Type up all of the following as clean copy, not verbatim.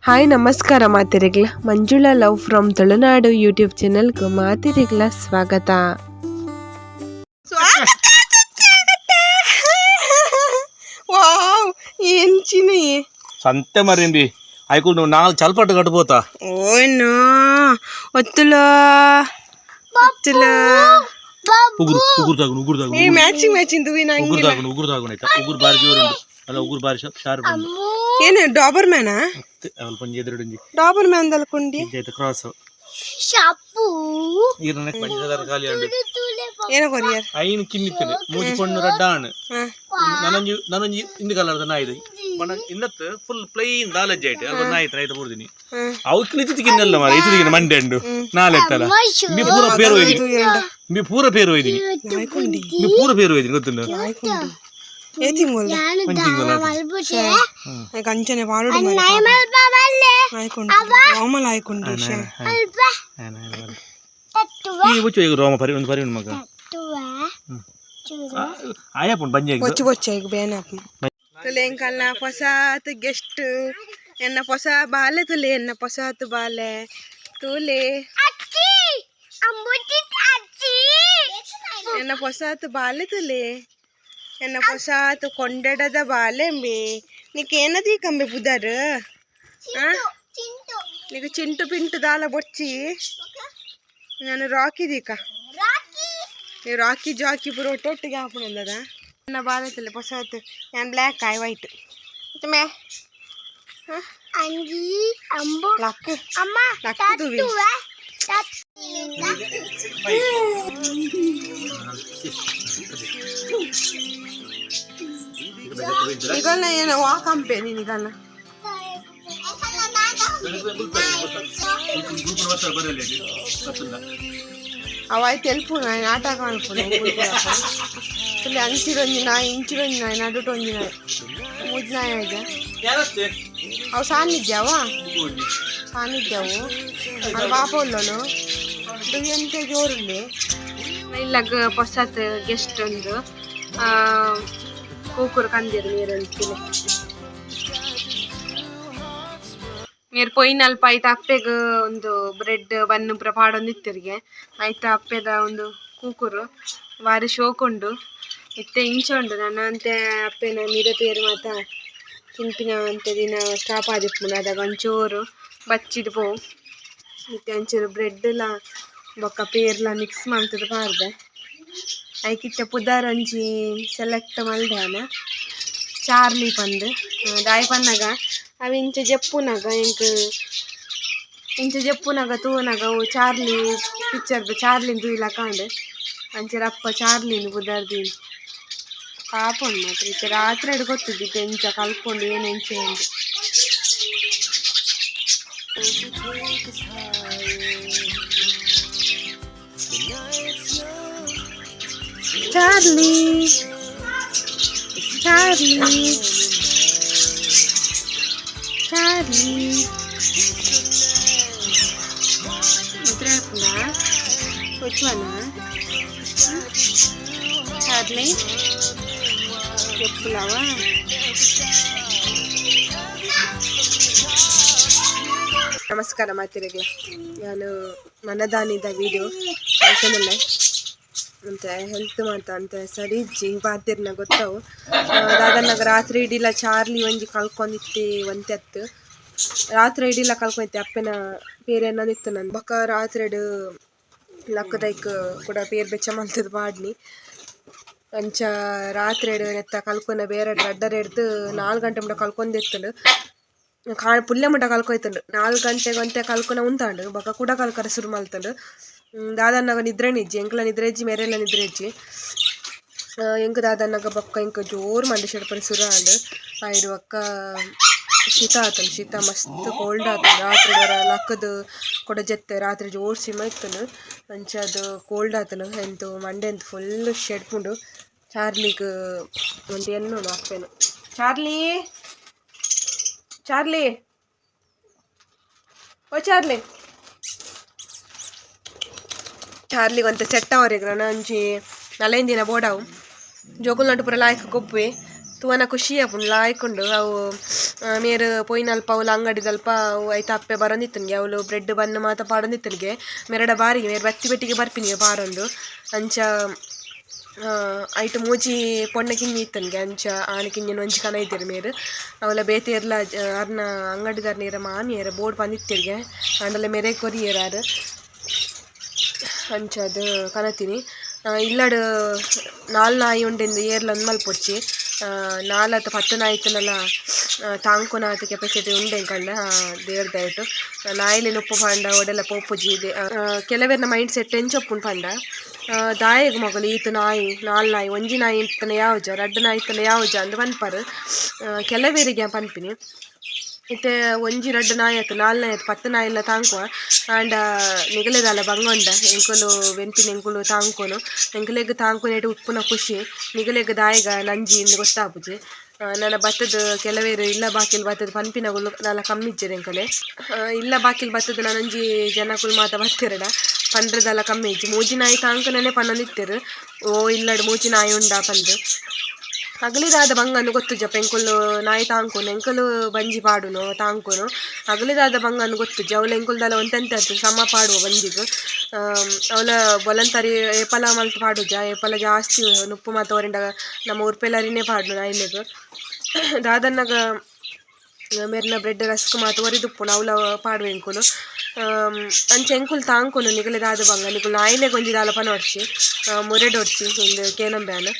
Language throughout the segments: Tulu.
ಹಾಯ್ ನಮಸ್ಕಾರ ಮಾತೆರೆಗ್ಲ Manjula love from Tulunadu YouTube ಚಾನೆಲ್ಗೆ ಮಾತೆರೆಗ್ಲ ಸ್ವಾಗತ. ಸ್ವಾಗತ ಸುಸ್ವಾಗತ. ವಾವ್, ಎಂಚಿನ? ಸಂತೆ ಮರಿಂಬಿ ಐಕುಲ್ నువ్వు నాలుగు చల్పట్టు కట్టుపోతా. ಓಯ್ನೋ, ಒತ್ತುಲ ಒತ್ತುಲ. ಉಗುರು ಉಗುರು ತಾಗುನು, ಉಗುರು ತಾಗುನು. ಈ ಮ್ಯಾಚಿಂಗ್ ಮ್ಯಾಚಿಂಗ್ ದುವಿನ. ಉಗುರು ತಾಗುನು, ಉಗುರು ತಾಗುನು ಆಯ್ತಾ? ಉಗುರು ಬಾರಿ ಜೋರು ಉಂಡು ಅಲ್ಲ, ಉಗುರು ಬಾರಿ ಶಾರ್ಪ್ ಉಂಡು. ಏನು, ಡಾಬರ್ ಮ್ಯಾನಾ? ಅಲ್ಪ ಒಂಜಿ ಎದುರುಂಜಿ. ಡಾಬರ್ ಮ್ಯಾನ್ ದಲ್ಕೊಂಡಿ. ಐತೆ ಕ್ರಾಸ್. ಈರನೆ ಪಂಚದಾರ ಖಾಲಿ ಉಂಡು. ಏನೋ ಕೊರಿಯರ್. ಐನ್ ಕಿನ್ನಿತ್ತನೆ ಮೂಜಿ ಪಣ್ಣು ರಡ್ಡಾಣು. ನನೊಂಜಿ ನನೊಂಜಿ ಇಂದು ಕಲರ್ದ ನಾಯಿದು ಮನ ಇನ್ನತ್ತು ಫುಲ್ ಪ್ಲೈನ್ ದಾಲಜ್ಜ ಐತೆ ಅಲ್ಪ ನಾಯಿ ರೈತ ಪೂರ್ದಿನಿ. ಅವು ಇತ್ತಿಗೆ ಕಿನ್ನೆಲ್ಲ ಮಾರ, ಇತ್ತಿಗೆ ಮಂಡೆ ಉಂಡು ನಾಲೆತ್ತಲ್ಲ. ಮಿ ಪೂರ ಪೇರು ಒಯ್ದಿನಿ, ಮಿ ಪೂರ ಪೇರು ಒಯ್ದಿನಿ, ಮಿ ಪೂರ ಪೇರು ಒಯ್ದಿನಿ, ಗೊತ್ತುಂಡು. ಏ ತಿಂಗಳು? ಒಂಜಿ ತಿಂಗಳು. ಕಂಚನೆ ಪಾಡು ಆಯ್ಕೊಂಡು ರೋಮಲ್ ಆಯ್ಕೊಂಡು. ಈ ಬೊಚ್ಚು ಈಗ ರೋಮ ಪರಿ ಒಂದು ಪರಿ ಉಂಡು ಮಗ ಆಯಪ್ಪುಂಡು ಬಂಜೆ. ಬೊಚ್ಚು ಬೊಚ್ಚ ಈಗ ಬೇನಪ್ಪ ತುಲೆ. ಎಂಕಲ್ನ ಹೊಸಾತ್ ಗೆಸ್ಟ್, ಎನ್ನ ಹೊಸ ಬಾಲೆ ತುಲೆ, ಎನ್ನ ಹೊಸಾತ್ ಬಾಲೆ ತುಲೆ, ಎನ್ನ ಹೊಸಾತ್ ಬಾಲೆ ತುಲೆ, ಎನ್ನ ಹೊಸಾತ್ ಕೊಂಡಡದ ಬಾಲೆಂಬೆ. ನೀಕ್ ಏನದಿ ಕಂಬೆ ಪುದರ್? ನೀಕು ಚಿಂಟು ಪಿಂಟು ದಾಲ ಬೊಚ್ಚಿ. ನಾನು ರಾಕಿ ದೀಕ, ನೀವು ರಾಕಿ ಜಾಕಿ ಪೂರ ಒಟ್ಟೊಟ್ಟಿಗೆ ಹಾಪುನಂದದ. ನನ್ನ ಬಾಲತ್ತಲ್ಲ ಹೊಸಾತ್. ನಾನು ಬ್ಲ್ಯಾಕ್ ಆಯ್ ವೈಟ್ ಮೇ ಲಕ್ ಲಕ್ ತುವಿ. ನಿಗಲ್ನ ಏನು ವಾ ಕಂಪೆ ನಿಗಲ್ನ? ಅವಾಯ್ತು ಎಲ್ಪು ನಾಟಕ ಅನ್ಪುನ. ತುಲೆ ಅಂಚಿಡೊಂಜಿ ನಾಯಿ, ಇಂಚಿಡೊಂಜಿ ನಾಯಿ, ನಡುಟೊಂಜಿ ನಾಯಿ, ಮೂಜಿ ನಾಯಿ ಆಯ್ದ. ಅವು ಸಾನ್ನಿದ್ಯಾವ ಸಾನ್ನಿದ್ಯಾವು. ಅದು ಪಾಪ ಉಲ್ಲೋನು ಎಂತ ಜೋರುಂಡೆ. ಇಲ್ಲಗ ಹೊಸತ್ ಗೆಸ್ಟ್ ಒಂದು ಕೂಕುರು ಕಂದಿರು ನೀರಂತಿಲೆ. ಮೇರ್ ಪೊಯ್ನ ಅಲ್ಪ ಐತ ಅಪ್ಪೆಗ್ ಒಂದು ಬ್ರೆಡ್ ಬನ್ನು ಪೂರ ಪಾಡೊಂದಿತ್ತೆರ್ಗೆ. ಐತ ಅಪ್ಪೆದ ಒಂದು ಕೂಕುರು ಬಾರಿ ಶೋಕುಂಡು. ಇತ್ತೆ ಇಂಚ ಉಂಡು ನನ ಅಂತೆ ಅಪ್ಪೆನ ಮಿರೆ ಪೇರು ಮಾತ ತಿನ್ಪಿನ ಅಂತೆ ದಿನ ಸ್ಟಾಪ್ ಆದಿಪ್ಪುಂಡು. ಅದಾಗ ಒಂಚೂರು ಬಚ್ಚಿದ್ ಪೋವು. ಇತ್ತೆ ಒಂಚೂರು ಬ್ರೆಡ್ಲ ಬೊಕ್ಕ ಪೇರ್ಲ ಮಿಕ್ಸ್ ಮಲ್ತುದು ಪಾಡ್ದೆ. ಐಕಿತ್ತೆ ಪುದರ್ ಒಂಜಿ ಸೆಲೆಕ್ಟ್ ಮಲ್ದೆ ಆನ, ಚಾರ್ಲಿ ಪಂದ್. ದಾಯೆ ಪನ್ನಗ ಅವು ಇಂಚ ಜಪ್ಪುನಗ, ಎಂಕ್ ಇಂಚ ಜಪ್ಪುನಗ ತೂನಗ ಅವು ಚಾರ್ಲಿ ಪಿಕ್ಚರ್ದ ಚಾರ್ಲಿನ್ ತೂಯಿಲಕ ಆಂಡ್. ಅಂಚೆ ಅಪ್ಪ ಚಾರ್ಲಿನ್ ಪುದರ್ ದೀನ್. ಪಾಪ ಉಂಡು ಮಾತ್ರ. ಇತ್ತೆ ರಾತ್ರಿ ಗೊತ್ತುಜ್ಜಿ ಇತ್ತೆ ಎಂಚ ಕಲ್ಪೊಂಡು ಏನು ಎಂಚ ಉಂಡು. ಚಾರ್ಲಿ, Charlie, Charlie, ನಿದ್ರೆ ಆಪುಂಡಾ? ಕೊಚ್ಚುವನಾ ಚಾರ್ಲಿ? చెప్పులావా? ನಮಸ್ಕಾರ ಮಾತಿರೆಗ್ಲ. ನಾನು ಮನದಾನಿದ ವಿಡಿಯೋ ಮಲ್ತೊಂದುಲ್ಲೆ. ಅಂತೆ ಹೆಲ್ತ್ ಮಾತ ಅಂತೆ ಸರಿ ಇಜ್ಜಿ, ಪಾತೆರ್ನ ಗೊತ್ತವು. ದಾದನ್ನಗ ರಾತ್ರಿ ಇಡಿಲ ಚಾರ್ಲಿ ಒಂಜಿ ಕಲ್ಕೊಂಡಿತ್ತೆ ಒಂತೆ ಅತ್ತು. ರಾತ್ರಿ ಇಡಿಲ ಕಲ್ಕೊಂಡಿತ್ತೆ ಅಪ್ಪೆನ ಪೇರ್ ಎನ್ನೊಂದಿತ್ತು ನಾನು. ಬೊಕ್ಕ ರಾತ್ರಿಡ್ ಲಕ್ಕದೈಕ್ ಕೂಡ ಪೇರ್ ಬೆಚ್ಚ ಮಲ್ತದ ಪಾಡ್ನಿ. ಅಂಚ ರಾತ್ರಿಡ್ ನೆತ್ತ ಕಲ್ಕೊನ ಬೇರೆ ರಡ್ಡರೆ ಹಿಡ್ದು 4 ಗಂಟೆ ಮುಟ ಕಲ್ಕೊಂದಿತ್ತುಂಡು. ಕಾ ಪುಲ್ಯ ಮುಟ ಕಲ್ಕೊಯ್ತುಂಡು. 4 ಗಂಟೆಗೆ ಒಂತೆ ಕಲ್ಕೊನ ಉಂತಾಂಡು. ಬೊಕ್ಕ ಕೂಡ ಕಲ್ಕರೆ ಶುರು ಮಲ್ತುಂಡು. ದಾದನ್ನಗ ನಿದ್ರೆ ಇಜ್ಜಿ, ಎಂಕ್ಲ ನಿದ್ರೆ ಇಜ್ಜಿ, ಮೇರೆಲ್ಲ ನಿದ್ರೆ ಇಜ್ಜಿ. ಎಂಕ್ ದಾದನ್ನಗ ಬೊಕ್ಕ ಎಂಕ್ ಜೋರು ಮಂಡೆ ಶೆಡ್ಪರೆ ಶುರು ಆಂಡ್. ಆಯ್ಡ್ ಬೊಕ್ಕ ಶೀತ ಆತುಂಡು. ಶೀತ ಮಸ್ತ್ ಕೋಲ್ಡ್ ಆತುಂಡು. ರಾತ್ರಿ ವರ ಲಕ್ಕದು ಕೊಡ ಜೆತ್ತೆ. ರಾತ್ರಿ ಜೋರು ಸಿಮ ಇತ್ತುಂಡು. ಅಂಚ ಅದು ಕೋಲ್ಡ್ ಆತುಂಡು. ಎಂತು ಮಂಡೆ ಎಂತ ಫುಲ್ ಶೆಡ್ಪುಂಡು. ಚಾರ್ಲಿಗ್ ಒಂತೆ ಎನ್ನುಂಡು ಅಪ್ಪೆನು. ಚಾರ್ಲಿ, ಚಾರ್ಲಿ, ಓ ಚಾರ್ಲಿ. ಚಾರ್ಲಿಗ್ ಒಂತೆ ಸೆಟ್ ಅವರೆಗ್ ಒಂಜಿ ನಲೈನ್ ದಿನ ಬೋಡಾವು. ಜೋಕುಲ್ ನಟ್ಟು ಪೂರ ಲಾಯ್ಕ್ ಗೊಬ್ಬುವೆ. ತೂವನ ಖುಷಿ ಆಪುಂಡು, ಲಾಯ್ಕ್ ಉಂಡು. ಅವು ಮೇರ್ ಪೋಯಿನಲ್ಪ ಅವ್ಲು ಅಂಗಡಿದಲ್ಪ ಅವು ಐತ ಅಪ್ಪೆ ಬರೊಂದಿತ್ತನ್ಗೆ ಅವ್ಲು ಬ್ರೆಡ್ ಬನ್ನ ಮಾತ ಪಾಡೊಂದಿತ್ತನ್ಗೆ ಮೆರಡ ಬಾರಿಗೆ ಮೇರ್ ಬತ್ತಿ ಬೆಟ್ಟಿಗೆ ಬರ್ಪಿನಿಗೆ ಪಾರೊಂದು ಅಂಚ ಐಟ್ ಮೂಜಿ ಪೊಣ್ಣ ಕಿನ್ನಿ ಇತ್ತನ್ಗೆ ಅಂಚ ಆಣ್ ಕಿನ್ನಿನ್ ಒಂಜಿ ಕನ ಇದ್ದೀರ್ ಮೇರ್ ಅವಲ ಬೇತೆ ಏರ್ಲ ಅರ್ನ ಅಂಗಡಿದಾರ್ ಇರ ಮಾಮಿಯೆರ್ ಬೋರ್ಡ್ ಪಂದಿತ್ತೆರ್ಗೆ ಆಂಡಲ ಮೇರೆ ಕೊರಿಯೆರ್ ಆರ್ ಅಂಚ ಅದು ಕನತಿನಿ ಇಲ್ಲಡ್ ನಾಲ್ ನಾಯಿ ಉಂಡೆಂದು ಏರ್ಲ ಒಂದ್ ಮಲ್ಪೊಡ್ಚಿ ನಾಲತ್ ಪತ್ತ್ ನಾಯಿ ಇತ್ತುಂಡಲ ತಾಂಕುನಾತ್ ಕೆಪಾಸಿಟಿ ಉಂಡು ಎಂಕಲ್ಡ ದೇವ್ರ ದಯೆಟ್ ನಾಯಿಲೆನ್ ಉಪ್ಪು ಪಂಡ ಒಡೆಲ ಪೋಪುಜಿ ಕೆಲವೆರ್ನ ಮೈಂಡ್ ಸೆಟ್ ಎಂಚ ಉಪ್ಪುಂಡು ಪಂಡ ದಾಯೆಗ್ ಮೊಕುಲು ಈತ್ ನಾಯಿ ನಾಲ್ ನಾಯಿ ಒಂಜಿ ನಾಯಿ ಇತ್ತುಂಡ ಯಾವುಜ ರಡ್ಡ್ ನಾಯಿ ಇತ್ತುಂಡ ಯಾವುಜ ಅಂದ್ ಪನ್ಪರ್ ಕೆಲವೆರಿಗೆ ಪನ್ಪಿನಿ ಇತ್ತೆ ಒಂಜಿ ರಡ್ಡ್ ನಾಯಿ ಆತು ನಾಲ್ ನಾಯಿ ಆತು ಪತ್ತ್ ನಾಯಿಲ ತಾಂಕುವ ಆಂಡ ನಿಗಲೆ ದಾಲ ಬಂಗ ಉಂಡ ಎಂಕುಲು ಬೆನ್ಪಿನ ಎಂಕುಲು ತಾಂಕುನು ಎಂಕುಲೆಗ್ ತಾಂಕುನೇಟ್ ಉಪ್ಪುನ ಖುಷಿ ನಿಗಲೆಗ್ ದಾಯೆಗ ನಂಜಿ ಇಂದ್ ಗೊತ್ತಾಪುಜಿ ನನ ಬತ್ತದ್ ಕೆಲವೆರ್ ಇಲ್ಲ ಬಾಕಿಲ್ ಬತ್ತದ್ ಪನ್ಪಿನಕುಲು ದಾಲ ಕಮ್ಮಿ ಇಜ್ಜೆರ್ ಎಂಕಲೆ ಇಲ್ಲ ಬಾಕಿಲ್ ಬತ್ತದ್ ನನೊಂಜಿ ಜನಕುಲು ಮಾತ ಬತ್ತೆರ್ಡ ಪಂಡ್ರೆ ದಾಲ ಕಮ್ಮಿ ಇಜ್ಜಿ ಮೂಜಿ ನಾಯಿ ತಾಂಕುನನೆ ಪನೊಂದಿತ್ತೆರ್ ಓ ಇಲ್ಲಡ್ ಮೂಜಿ ನಾಯಿ ಉಂಡಾ ಪಂದ್ ಅಗಲಿದಾದ ಬಂಗಂದು ಗೊತ್ತುಜ್ಜಪ್ಪ ಎಂಕುಲು ನಾಯಿ ತಾಂಕುನು ಎಂಕುಲು ಬಂಜಿ ಪಾಡುನು ತಾಂಕುನು ಅಗಲಿದಾದ ಬಂಗಂದು ಗೊತ್ತುಜ್ಜಿ ಅವ್ಲು ಎಂಕುಲು ದಾಲ ಒಂತೆಂತ ಸಮ ಪಾಡುವ ಬಂಜಿಗ್ ಅವ್ಲ ಬೊಲಂತರಿ ಏಪಲ ಮಲ್ತ್ ಪಾಡುಜ ಏಪಲ ಜಾಸ್ತಿ ನುಪ್ಪು ಮಾತ ಒರಿಂಡ ನಮ್ಮ ಉರ್ಪೆಲರಿನೇ ಪಾಡುನು ನಾಯಿಲೆಗ್ ದಾದನ್ನಗ ಮೆರ್ನ ಬ್ರೆಡ್ ರಸ್ಕ್ ಮಾತ ಒರಿದುಪ್ಪುಂಡು ಅವ್ಲ ಪಾಡುವ ಎಂಕುಲು ಅಂಚ ಎಂಕುಲು ತಾಂಕುನು ನಿಗಲೆ ದಾದ ಬಂಗ ನಿಕುಲು ನಾಯಿಲೆಗ್ ಒಂಜಿ ದಾಲ ಪನೊಡ್ಚಿ ಮುರೆಡೊಡ್ಚಿ ಉಂದು ಕೇನೊಂಬ್ಯಾನ್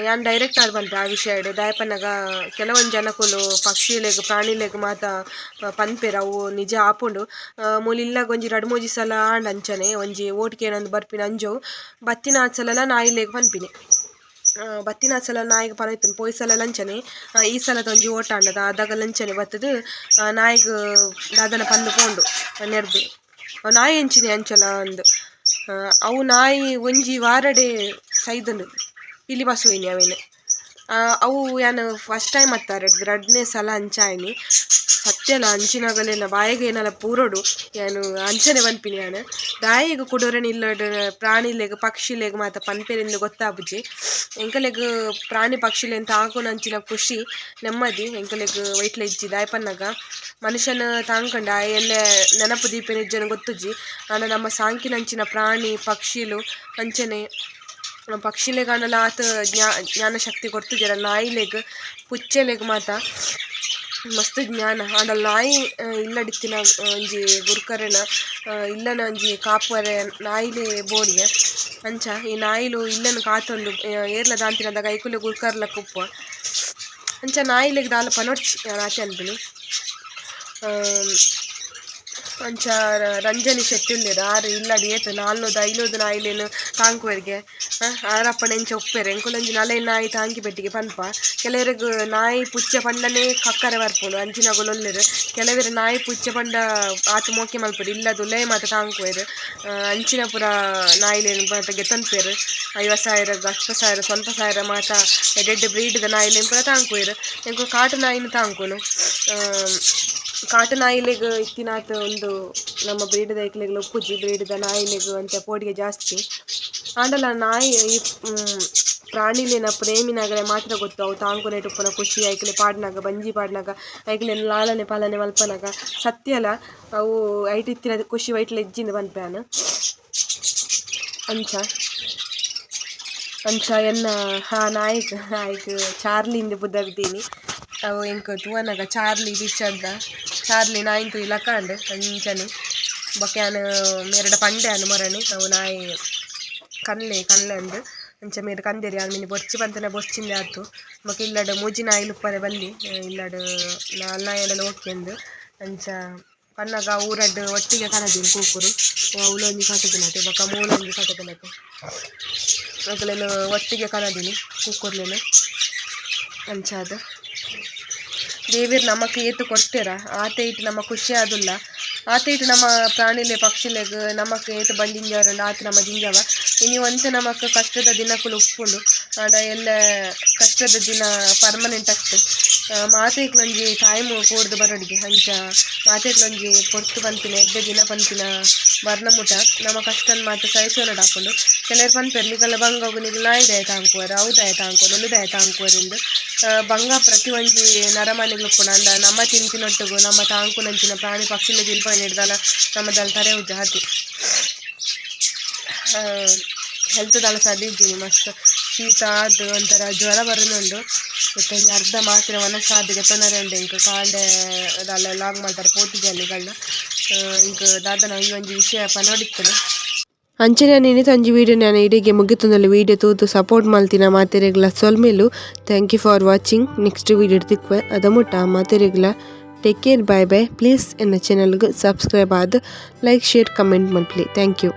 ಯಾನ್ ಡೈರೆಕ್ಟ್ ಆದ್ ಪನ್ಪೆ ಆ ವಿಷಯಡ್ ದಾಯೆ ಪನ್ನಗ ಕೆಲವೊಂಜಿ ಜನಕುಲು ಪಕ್ಷಿಲೆಗ್ ಪ್ರಾಣಿಲೆಗ್ ಮಾತ ಪನ್ಪೆರ್ ಅವು ನಿಜ ಆಪುಂಡು ಮೂಲು ಇಲ್ಲಗ್ ಒಂಜಿ ರಡ್ಡ್ ಮೂಜಿ ಸಲ ಆಂಡ್ ಅಂಚನೆ ಒಂಜಿ ಓಟ್ ಕೇನೊಂದು ಬರ್ಪಿನ ಅಂಜೊವು ಬತ್ತಿನಾತ್ ಸಲಲ ನಾಯಿಲೆಗ್ ಪನ್ಪಿನಿ ಬತ್ತಿನಾತ್ ಸಲ ನಾಯಿಗ್ ಪನೊಂದಿತ್ತುಂಡು ಪೋಯಿ ಸಲಲ ಅಂಚನೆ ಈ ಸಲದ ಒಂಜಿ ಓಟ ಆಂಡದ ಅದಗಲ ಅಂಚನೆ ಬತ್ತುದು ನಾಯಿಗ್ ದಾದನ ಪಂದ್ ಪೋಂಡು ನೆರ್ದ್ ಅವು ನಾಯಿ ಅಂಚಿನೆ ಅಂಚಲ ಅಂದ್ ಅವು ನಾಯಿ ಒಂಜಿ ವಾರಡೆ ಸೈದುಂಡು ಪಿಲಿ ಬಸೋಯಿನಿ ಅವೆನ್ ಅವು ಯಾನ್ ಫಸ್ಟ್ ಟೈಮ್ ಅತ್ತ ರಡ್ಡನೇ ಸಲ ಅಂಚ ಆಯಿನಿ ಸತ್ಯಲ ಅಂಚಿನಗಲೆನ ಬಾಯಿಗ್ ಏನಲ ಪೂರೊಡು ಯಾನ್ ಅಂಚನೆ ಪನ್ಪಿನಿ ಯಾನ್ ದಾಯೆಗ್ ಕುಡೊರನ್ ಇಲ್ಲಡ್ ಪ್ರಾಣಿಲೆಗ್ ಪಕ್ಷಿಲೆಗ್ ಮಾತ ಪನ್ಪೆರಿಂದ್ ಗೊತ್ತಾಪುಜಿ ಎಂಕಲೆಗ್ ಪ್ರಾಣಿ ಪಕ್ಷಿಲೆನ್ ತಾಂಕುನಂಚಿನ ಖುಷಿ ನೆಮ್ಮದಿ ಎಂಕಲೆಗ್ ವೈಟ್ಲ ಇಜ್ಜಿ ದಾಯೆ ಪನ್ನಗ ಮನುಷ್ಯನ್ ತಾಂಕಂಡ ಆಯೆ ಎಲ್ಲೆ ನೆನಪು ದೀಪೆನ ಇಜ್ಜನ ಗೊತ್ತುಜ್ಜಿ ಆಂಡ ನಮ್ಮ ಸಾಂಕಿನಂಚಿನ ಪ್ರಾಣಿ ಪಕ್ಷಿಲು ಅಂಚನೆ ಪಕ್ಷಿಲೆಗಾಂಡಲ ಆತ್ ಜ್ಞಾನ ಶಕ್ತಿ ಕೊರ್ತುಜೆರ್ ನಾಯಿಲೆಗ್ ಪುಚ್ಚೆಲೆಗ್ ಮಾತ ಮಸ್ತ್ ಜ್ಞಾನ ಆಂಡ ನಾಯಿ ಇಲ್ಲಡಿತ್ತಿನ ಒಂಜಿ ಗುರ್ಕರೆನ ಇಲ್ಲನ ಒಂಜಿ ಕಾಪುವರೆ ನಾಯಿಲೆ ಬೋಡಿಗೆ ಅಂಚ ಈ ನಾಯಿಲು ಇಲ್ಲನ್ ಕಾತೊಂದು ಏರ್ಲ ದಾಂತಿನದಾಗ ಐಕುಲೆ ಗುರ್ಕರ್ಲಕ್ಕ ಉಪ್ಪುವ ಅಂಚ ನಾಯಿಲೆಗ್ ದಾಲ ಪನೊಡ್ಚಿ ಯಾನ್ ಆತೆ ಪನ್ಪಿನಿ ಅಂಚ ರಂಜನಿ ಶೆಟ್ಟಿ ಉಲ್ಲೆರ್ ಆರ್ ಇಲ್ಲಡ್ ಏತ್ ನಾಲ್ನೂದು ಐನೂದು ನಾಯಿಲೆನ್ ತಾಂಕುವೆರ್ಗೆ ಆರಪ್ಪಣ ಇಂಚ ಉಪ್ಪೆರ್ ಎಂಕುಲೊಂಜಿ ನಾಲೈನ್ ನಾಯಿ ತಾಂಕಿ ಪೆಟ್ಟಿಗೆ ಪನ್ಪ ಕೆಲವೆರೆಗ್ ನಾಯಿ ಪುಚ್ಚೆ ಪಂಡನೆ ಕಕ್ಕರೆ ಬರ್ಪುಂಡು ಅಂಚಿನಕುಲು ಉಲ್ಲೆರ್ ಕೆಲವೆರ್ ನಾಯಿ ಪುಚ್ಚೆ ಪಂಡ ಆತ್ ಮೋಕೆ ಮಲ್ಪೆರ್ ಇಲ್ಲದ ಉಲಯಿ ಮಾತ ತಾಂಕುವೆರ್ ಅಂಚಿನ ಪೂರ ನಾಯಿಲೆನ್ ಮಾತ ಗೆತೊನ್ಪೆರ್ 50 ಸಾವಿರ 10 ಸಾವಿರ ಸ್ವಲ್ಪ ಸಾವಿರ ಮಾತ ಎಡ್ಡೆಡ್ಡೆ ಬ್ರೀಡ್ ದ ನಾಯಿಲೆನ್ ಪೂರ ತಾಂಕುವೆರ್ ಎಂಕುಲು ಕಾಟು ನಾಯಿನ್ ತಾಂಕುನು ಕಾಟು ನಾಯಿಲೆಗ್ ಇತ್ತಿನಾತ್ ಉಂದು ನಮ್ಮ ಬ್ರೀಡ್ ದೈಕ್ಲೆಗ್ ಉಪ್ಪುಜಿ ಬ್ರೀಡ್ ದ ನಾಯಿಲೆಗ್ ಒಂತೆ ಪೋಡಿಗೆ ಜಾಸ್ತಿ ಆಂಡಲ ನಾಯಿ ಈ ಪ್ರಾಣಿಲೆನ ಪ್ರೇಮಿನಗಲೆ ಮಾತ್ರ ಗೊತ್ತು ಅವು ತಾಂಕುನೇಟ್ ಉಪ್ಪುನ ಖುಷಿ ಐಕ್ಲೆ ಪಾಡ್ನಗ ಬಂಜಿ ಪಾಡ್ನಗ ಐಕ್ಲೆನ್ ಲಾಲನೆ ಪಾಲನೆ ಮಲ್ಪನಗ ಸತ್ಯಲ ಅವು ಐಟ್ ಇತ್ತಿನ ಖುಷಿ ವೈಟ್ಲ ಇಜ್ಜಿಂದ್ ಪನ್ಪೆ ಯಾನ್ ಅಂಚ ಅಂಚ ಎನ್ನ ಆ ನಾಯಿಗ್ ಆಯ್ಕ್ ಚಾರ್ಲಿಂದ್ ಪುದರ್ ದೀನಿ ಅವು ಎಂಕ್ ತೂವನಗ ಚಾರ್ಲಿ ಪಿಕ್ಚರ್ದ ಚಾರ್ಲಿ ನಾಯಿನ್ ತೂಯಿ ಲಕಾಂಡ್ ಅಂಚನೆ ಬೊಕ ಯಾನ್ ಮೇರೆಡ ಪಂಡೆ ಯಾನ್ ಮೊರನೆ ಅವು ನಾಯಿ ಕನ್ಲೆ ಕನ್ಲೆ ಅಂದ್ ಅಂಚ ಮೇರ್ ಕಂದೆರ್ ಯಾನ್ ಮಿನಿ ಬೊರ್ಚಿ ಪಂತನ ಬೊರ್ಚಿಂದೆ ಆತು ಬೊಕ ಇಲ್ಲಡ್ ಮೂಜಿ ನಾಯಿಲು ಉಪ್ಪರೆ ಬಲ್ಲಿ ಇಲ್ಲಡ್ ನಾಲ್ ನಾಯಿ ಆಂಡಲ ಓಕೆ ಅಂದ್ ಅಂಚ ಪನ್ನಗ ಅವು ರಡ್ಡ್ ಒಟ್ಟಿಗೆ ಕನದಿನಿ ಕೂಕುರು ಅವ್ಲೊಂಜಿ ಕಟುದಿನತೆ ಬೊಕ ಮೂಲೊಂಜಿ ಕಟುದಿನತೆ ಅಗಲೆನ್ ಒಟ್ಟಿಗೆ ಕನದಿನಿ ಕೂಕುರ್ಲೆನ್ ಅಂಚಾದ್ ದೇವೆರ್ ನಮಕ್ ಏತ್ ಕೊರ್ತೆರ ಆತೆ ಇಟ್ ನಮ ಖುಷಿ ಆದುಲ್ಲ ಆತೆ ಇಟ್ ನಮ ಪ್ರಾಣಿಲೆ ಪಕ್ಷಿಲೆಗ್ ನಮಕ್ ಏತ್ ಬಂಜಿಂಜಾರುಂಡು ಆತ್ ನಮ ಜಿಂಜವ ಇನಿ ಒಂತೆ ನಮಕ್ ಕಷ್ಟದ ದಿನಕುಲು ಉಪ್ಪುಂಡು ಆಂಡ ಎಲ್ಲೆ ಕಷ್ಟದ ದಿನ ಪರ್ಮನೆಂಟ್ ಅತ್ತ್ ಮಾತೆಕ್ಲೊಂಜಿ ಟೈಮ್ ಕೂಡ್ದು ಬರೊಡಿಗೆ. ಅಂಚ ಮಾತೆಕ್ಲೊಂಜಿ ಪೊರ್ತು ಪನ್ಪಿನ ಎಡ್ಡೆ ದಿನ ಪನ್ಪಿನ ಬರ್ನ ಮುಟ ನಮ ಕಷ್ಟನ್ ಮಾತ ಸಹಿಸೊನೊಡಾಪುಂಡು. ಕೆಲವೆರ್ ಪನ್ಪೆರ್ ನಿಕಲ್ನ ಬಂಗಗ್ ನಿಕುಲು ನಾಯಿ ದಾಯೆ ತಾಂಕುವರ್, ಅವು ದಾಯೆ ತಾಂಕುವರ್, ಉಂದು ದಾಯೆ ತಾಂಕುವರ್ ಇಂದ್. ಬಂಗ ಪ್ರತಿ ಒಂಜಿ ನರಮಾನಿಗ್ ಉಪ್ಪುಂಡು. ಆಂಡ ನಮ ತಿನ್ಪಿನೊಟ್ಟುಗು ನಮ ತಾಂಕುನಂಚಿನ ಪ್ರಾಣಿ ಪಕ್ಷಿಲು ತಿನ್ಪುನೆಡ್ದಾಲ ನಮ ದಾಲ ತರೆವುಜ ಆತೆ. ಹೆಲ್ತ್ ದಾಲ ಸರಿ ಇಜ್ಜಿ ಮಸ್ತ್ ಶೀತ ಆದ್ ಒಂಥರ ಜ್ವರ ಬರೊಂದುಂಡು. ಇತ್ತೆ ಒಂಜಿ ಅರ್ಧ ಮಾತ್ರೆ ವನಸ್ ಆದ್ ಗೆತೊನರೆ ಉಂಡು ಎಂಕ್. ಕಾಂಡೆ ದಾಲ ಲಾಗ್ ಮಲ್ಪರೆ ಪೋತುಜಿ ನಿಕಲ್ನ. ಎಂಕ್ ದಾದನ ಈ ಒಂಜಿ ವಿಷಯ ಪನೊಡಿತ್ತುಂಡು. ಅಂಚನೆ ಯಾನ್ ಇನಿತ ಒಂಜಿ ವಿಡಿಯೋ ನಾನು ಇಡೆಗೆ ಮುಗಿತೊಂದುಲ್ಲೆ. ವಿಡಿಯೋ ತೂದು ಸಪೋರ್ಟ್ ಮಲ್ತಿನ ಮಾತೆರೆಗ್ಲ ಸೊಲ್ಮೆಲು. Thank you for watching. Next video ತಿಕ್ಕುವೆ, ಅದ ಮುಟ್ಟ ಮಾತೆರೆಗ್ಲ take care, bye bye. Please ಎನ್ನ ಚಾನಲ್ಗೆ ಸಬ್ಸ್ಕ್ರೈಬ್ ಆದ್ ಲೈಕ್, ಶೇರ್, ಕಮೆಂಟ್ ಮಲ್ಪುಲೆ. Thank you.